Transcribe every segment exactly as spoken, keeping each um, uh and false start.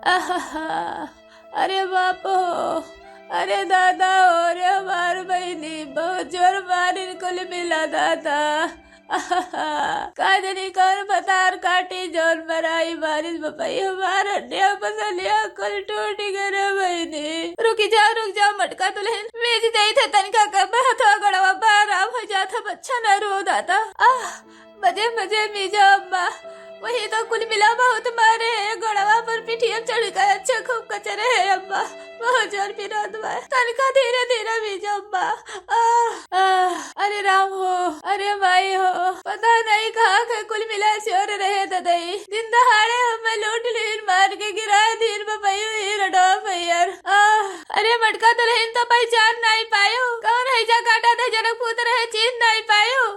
आहा, अरे बाप हो, अरे दादा हो, अरे हमार बहिनी, बहुत जोर मारिन कुल मिला दादा। आहा, का जानी कौन भतार काटी जौन मराई मारिस बपई, हमार हड्डिया पसलिया कुल टूट गए रे बहिनी। रुकी जा, रुक जा मटका दुलहिन, मीज जाई थे तनिका कर हथवा गड़वा बार आराम हो जात है, बच्चा न रो दादा। आह, मजे मजे मीजा अम्मा, वही तो कुल मिला बहुत मारे है, गोड़वा पर पिठिया चढ़ के अच्छे खूब कचरे है अम्मा, बहुत जोर पिरात बा। तनिका धीरे धीरे मीजा अम्मा। आह, आह, अरे राम हो, अरे माई हो, पता नहीं कहाँ के कुल मिला शोर रहे ददई। दिन दहाड़े हमें लूट लीन, मार के गिरा दीन बपैयो ही रडवा पैयर। आह, अरे मटका दुलहिन तो पहचान नहीं पायो, कौन है जा काटा दे जनक पूत रहे चीन नहीं पायो।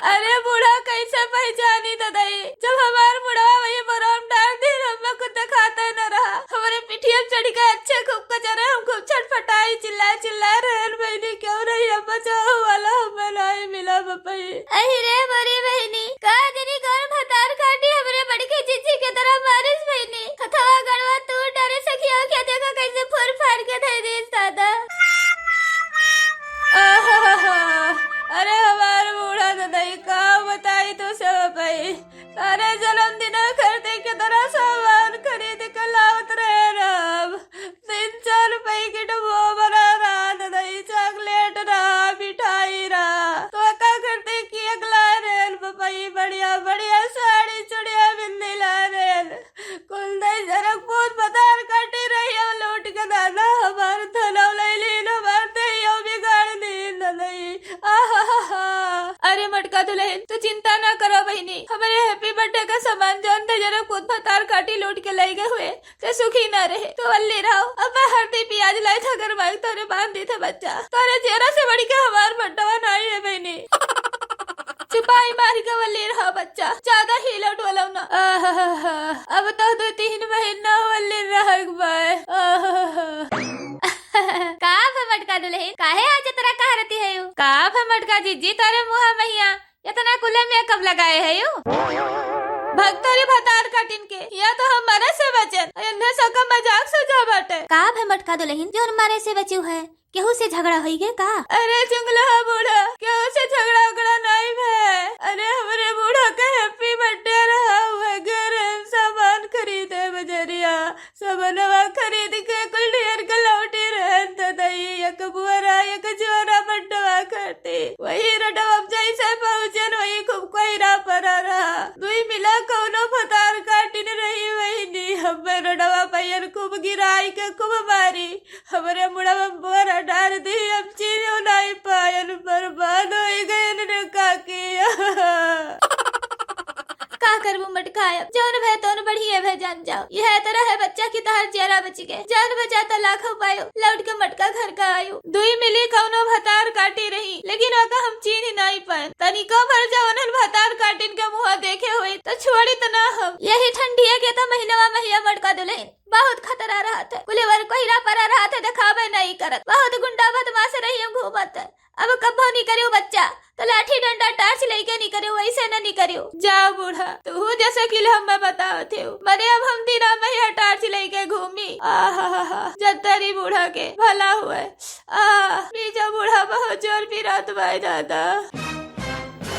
अरे बूढ़ा कैसे पहचानी ददई, जब हमार बुढ़वा वही बरम डार दीन, हमें कुछ दिखाते न रहा। हमरे पिठिया चढ़ के अच्छे खूब कचरे, हम खूब छटपटाई, चिल्ला चिल्ला रहन बहिनी, क्यों नहीं हम बचाओ वाला हमें नहीं मिला बपई। अहि रे मोरी बहिनी, का जनी कौन भतार काटी हमरे बड़की जिज्जी के तरह मारिस बहिनी। हथवा गड़वा तूर डारे सखिया, क्या देखा कैसे फोर फार के धर दीस दादा। आहा, अरे हमार बूढ़ा ददई, का बताई तो सब पई। सारे जन्मदिन करते के तरह सामान खरीद के लावत रहे राम। तीन चार पैकेट मोमरा रहा, ददई चॉकलेट रहा, मिठाई रहा। तो का करते कि अगला रेल बपई बढ़िया बढ़िया साड़ी चुड़िया बिंदी ला रेल। कुल दई जरक पूत भतार काटी रही, हम लौट के दादा हमार धनव ले लीन, हमार देहियो बिगाड़ दीन ददई। आहा, अरे मटका दुलहिन, तू चिंता ना करो बहिनी, हमरे happy birthday का सामान जौन दई जरक पूत भतार काटी लूट के लई गए हुए, ते सुखी ना रहे। तो वल्ली रहो, अब मैं हरदी पियाज लाई था घर माई, तोरे बांध दी था बच्चा, तोरे जेरा से बढ़ के हमार मटवा नाई है बहिनी। चुपाई मार के वल्ली रहा बच्चा, ज्यादा हिलौट वाला ना। आहा, अब तो दो तीन महीना वल्ली रह बाय। आहा। का भे मटका दुलहिन, काहे आज इतना कह रहती है यू? का भे मटका जिज्जी, तोरे मुहा महिया इतना कुले makeup लगाए है यू? भक्तरी भतार काटिन के, या तो हम मरे से बचन, इन्हें सबका मजाक सजा बाटे। का भे मटका दुलहिन, जौन मरे से बचू है? केहू से झगड़ा होई गए का? अरे चुंगला बूढ़ा, केहू से झगड़ा उगड़ा नाई भे। अरे हमरे बूढ़ा के happy birthday रहा हुआ, घर सामान खरीदे बजरिया, सामानवा खरीद के कुल ढेर के लौटी रहन ददई। एक बुअरा, एक जोरा मटवा करते, वही रडवा जैसे पहुँचन, वही खूब कोहरा परा रहा। दुई मिला कौनो भतार काटिन रही, वही नी हमें रडवा पैर खूब गिराई के खूब मारी। हमरे मुड़वा बोरा डार दी, हम चीनो नाई पायन, बर्बाद होई गयन रे काकी। का करबू मटका, अब जौन भय तौन बढ़िए भय जान जाओ। यह तरह है बच्चा की तहार जियरा बच गए, जान बचा तो लाखों पायो, लौट के मटका घर का आयो। दुई मिली कौनो भतार काटी रही, लेकिन ओका हम चीन ही नाई पायन। तनिको भर जौनन भतार काटिन के मुँह देखे हुई तो छोड़ी तो ना हम। यही ठंडिया के तो महीनवा महिया मटका दुलहिन। बहुत खतरा रहत है। कुलेवर कोहिरा परा रहत है, देखावे नहीं करत। बहुत गुंडा बदमाश रही हम घूमत है। अब कब्बो नहीं करियो बच्चा, तो लाठी डंडा टार्च लेके नहीं करियो, वैसे न नहीं करियो। जाओ बूढ़ा, तू जैसे किल हम मैं बतावत हो। मरे अब हम दिना में यह टार्च लेके घूमी। आहा, जब तेरी बूढ़ा के भला हुए। आह, बीजा बूढ़ा बहुत जोर पिरात बाय दादा।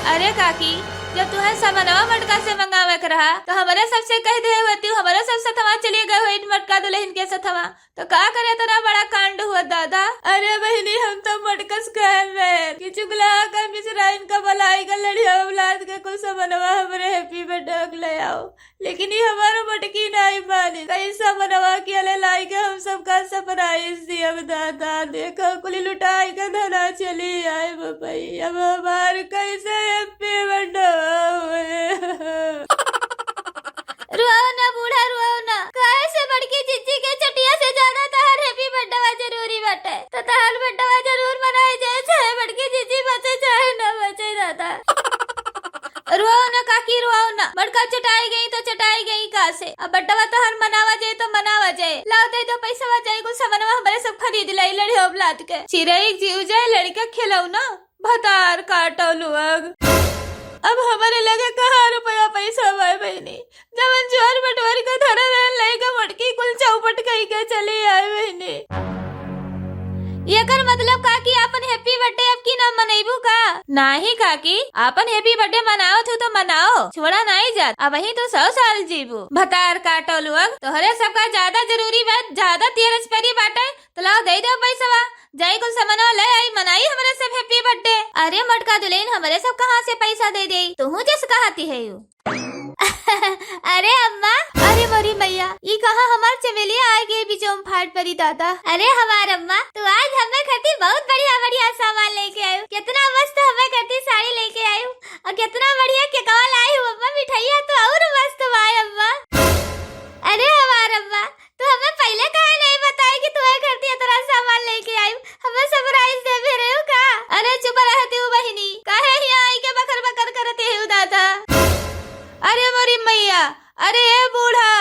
अरे काकी, जब तुहे सामानवा मटका से मंगावे के रहा, तो हमरे सबसे कह दे होती, हमरे सब सथवा चली गए होई मटका दुलहिन के सथवा, तो का करे इतना बड़ा कांड हुआ दादा? अरे बहिनी, हम तो मटकस कह रहे कि चुगला का मिसराइन का भलाई का लड़िया औलाद के कुछ सामानवा हमरे happy birthday के ले आओ। लेकिन ई हमार मटकी नाई मानी। कई सामानवा के अले लाई के हम सबका surprise दियब दादा। देखो कुली लुटाई के धना चली आए बपई। अब हमार कैसे happy birthday हुए? रुआओ ना बूढ़ा, रुआओ ना। काहे से बड़की जिज्जी के चटिया से ज्यादा तहार happy birthday जरूरी बाटे। तो तहार birthday जरूर मनाए जाए, चाहे बड़की जिज्जी बचे चाहे ना बचे दादा। रुआओ ना काकी, रुआओ ना। मटका चटाई गई तो चटाई गई का से। अब बड्डवा तोहर मनावा जाए तो मनावा जाए। लाओ दे दो पैसवा जाए, कुछ सामानवा हमरे सब खरीद लाई, लड़ियो औलाद के। चिरई जीव जाए लड़का खिलौना, भतार काटो लुअग। अब हमरे लगे कहाँ रुपया पैसा बाय बहिनी? जवन जोर बटोर के धरे रहन लइका चली आई बहिनी। एकर मतलब का कि आपन happy birthday अब की ना मनइबू का? नाही काकी, आपन happy birthday मनावत हू तो मनाओ, छोड़ा नाही जात। अबहीं तू सौ साल जीबू। भतार काटो लोग, तोहरे सबका ज्यादा जरूरी बा, ज्यादा तेरज परी बाटे, तो लाओ दे दो पैसवा, जाई कुल सामानवा ले आई, मनाई हमरे सब happy birthday। अरे मोटका दुल्हन, हमरे सब कहाँ से पैसा दे देई? तुहू जस कहती है यू। अरे अम्मा, अरे मोरी मैया, ई कहाँ हमार चमेलिया आइ गई बिचोम फाट परी दादा। अरे हमार अम्मा, तू आज हमें खातिर बहुत बढ़िया बढ़िया सामान लेके आयू। कितना मस्त हमें खातिर साड़ी लेके आयू और कितना बढ़िया केकवा लाई हूँ अम्मा, मिठाइया तो और मस्त बा अम्मा। अरे हमार अम्मा, तू हमें पहिले काहे नहीं बताई कि तू ए खातिर इतना सामान लेके आयू? हमें surprise देबे रहे हो का? अरे चुप रहती हूँ बहिनी, काहे हियाँ आई के बकर बकर करती हूँ दादा? अरे मोरी मैया, अरे ए बूढ़ा,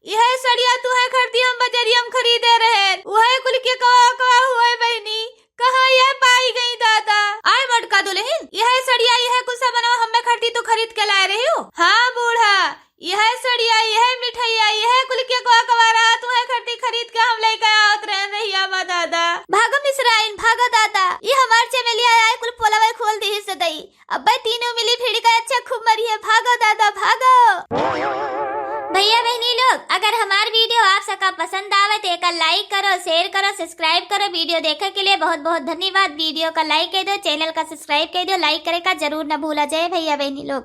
यह सड़िया तू है खरीदी हम बजरिया में खरीदे रहे, वह कुल केकवा कवा हुए बहिनी, कहाँ यह पाई गई दादा? आय मोटका दुल्हन, यह सड़िया यह कुल सामानवा हमें खरीदी तू खरीद के लाए रही हो? हाँ बूढ़ा, यह सड़िया, यह मिठाइया, यह कुल केकवा कवा रहा, तू है खरीदी खरीद के हम लेके आवत रहे रहिया बा दादा। भागो मिसराइन, भागो दादा, ये हमार चमेलिया आए कुल पोलवा खोल दी से दई। अब्बे तीनों मिली भिड़ के अच्छा खूब मरी है। भागो दादा, भागो। भैया बहनी लोग, अगर हमार video आप सबका पसंद आवे तो एका like करो, share करो, subscribe करो। Video देखे के लिए बहुत बहुत धन्यवाद। Video का like कर दो, channel का subscribe कर दो, like करे का जरूर न भूला। जय भैया बहनी लोग।